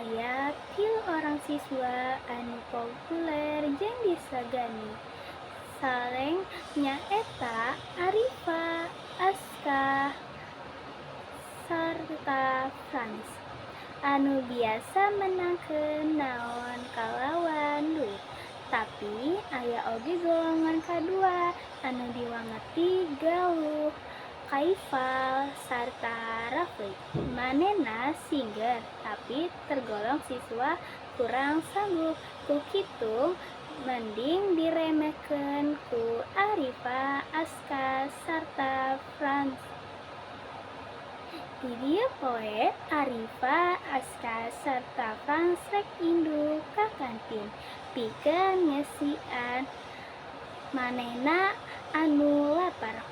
Aya tilu orang siswa anu populer jeung disegani. Saleng nyaeta Arifa, Aska, sarta Frans anu biasa meunangkeun naon kalawan duit. Tapi aya oge golongan kadua anu diwangerti Galuh, Kaifal, sarta Rafli. Manehna siger tapi tergolong siswa kurang sanggup. Ku kitu mending diremehkeun ku Arifa, Aska, sarta Frans. Di dieu poe, Arifa, Aska, sarta Frans rek induk ka kantin pikeun ngeusian manehna anu lapar.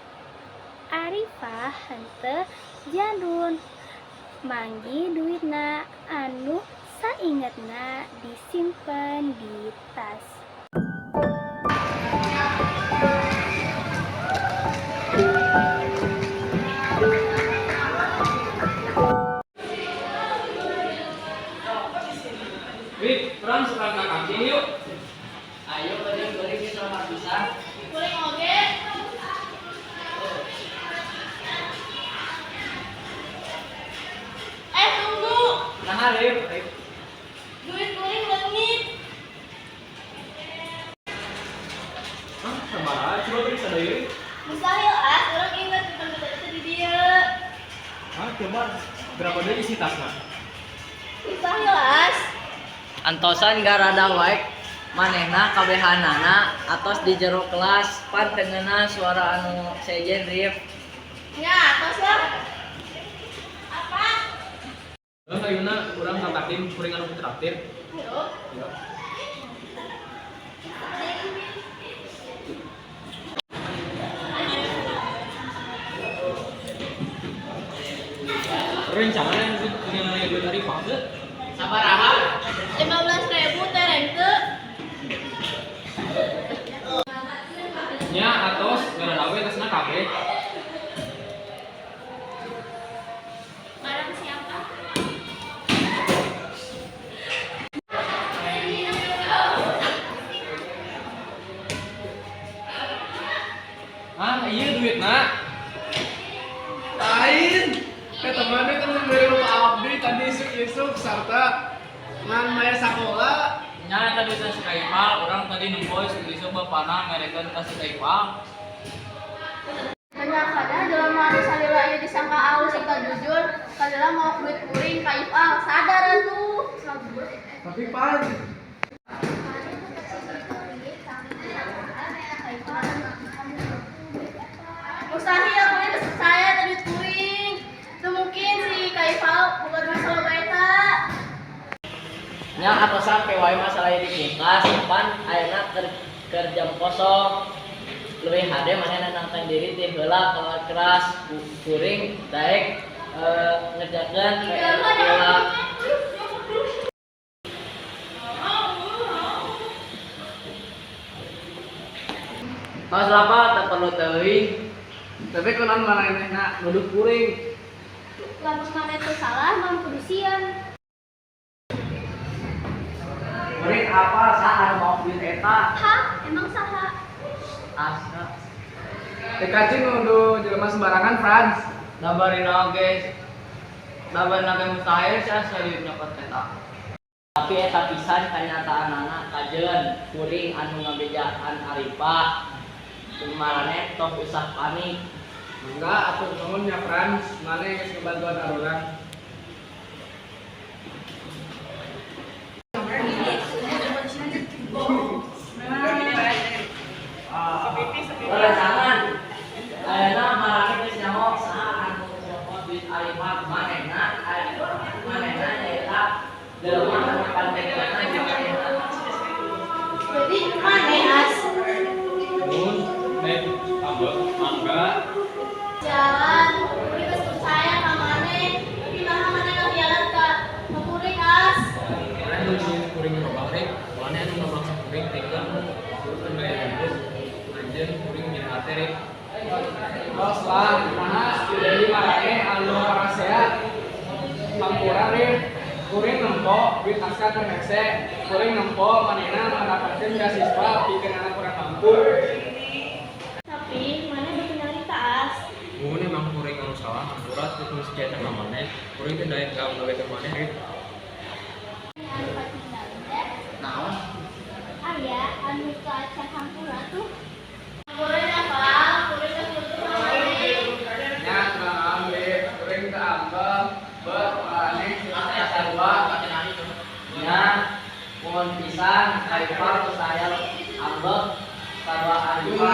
Arifa henteu jadun manggih duitna anu saingetna disimpen di tas. Wih, urang suka ka kantin yuk. Ayo beuring beuring geus lamar pisan. Kuring oge. Eh, tunggu. Nah, Rif, Rif. Duit kuring leungit. Hah, sabaraha? Coba periksa deui. Mustahil ah, urang inget tentang duit itu di dieu. Hah, coba berapa deui isi tasna? Mustahil as. Antosan garada wae manehna kabehanana atos di jero kelas pan teu ngeunah suara anu sejen, Rif. Nya, atos lah. Apa? Heuh, ayeuna urang ka kantin kuring anu traktir. Ayo. Yuk. Rencana yang nanya duit Arifah teu? Sabaraha? 15.000 tereng teu. Nya atos garada we tasna kabeh. Barang siapa? Ah, iya duitna. Lain. Eta maneh kan mere lupa abdi tadi isuk-isuk sarta ngan maya sakola. Nya eta duitna si Kaifal, urang tadi nempo isuk bapana merekeun ka si Kaifal. Ternyata jelema anu salila ieu disangka alus serta jujur, salila maok duit kuring ka Ifal. Sadar atuh. Tapi pan Mustahil kuring geus percaya teh duit kuring. Teu mungkin si Kaifal boga duit saloba eta. Nya atosan pe wae masalah ieu dipungkas pan ayeuna keur jam kosong. Leuwih hade manehna nangtang diri ti heula keluar keras kuring daek ngerjakeun PR heula. Tos lapa teu perlu teuing. Tapi kunaon manehna nuduh kuring? Lamun maneh teu salah, naon kudu sieun. Kuring apa saha anu maok duit eta? Hah? Emang saha? Aska. TKC nuduh jelema sembarangan, Frans. Dabarina oge dabarina oge mustahil sih asa duit nyokot eta. Tapi eta pisan kanyataanana kajeun kuring anu ngabejaan Arifah. Kumaraneh tong usah panik. Mangga atur nuhun nya Frans, maneh geus ngebantuan arurang. Rerencangan ayeuna maraneh geus nyaho saha anu nyokot duit Arifah, manehna manehna nyaeta jelema anu pantekna jeung manehna. Jadi maneh as. Mun nek ambek mangga. Jalan, kuring geus percaya ka maneh. Tapi naha maneh ngahianat ka kuring as. Anu nyieun kuring robang rek, maneh anu ngamaksa kuring pikeun bayar ribut. Anjeun kuring nyeri hate, Rek. Tos lah, naha jadi maraneh anu parasea hampura, Rif. Kuring nempo nempo duit Aska keur hese. Kuring nempo manehna mendapatkeun beasiswa pikeun anak kurang mampu. Tapi maneh beuki nyarita, As. Muhun, emang kuring anu salah, hampura teu kungsi ka maneh. Kuring teu daek ngagawekeun maneh, Rip. Anu katinggalan teh Naon? Aya anu teu acan hampura tuh. Hampura nya, Pal. Kuring geus butuh ka maneh. Nya kunaon, Rip? Kuring teu ambek bet maneh sarua. Nya, muhun pisan ka Ipal tos aya ambek sarua Arifa.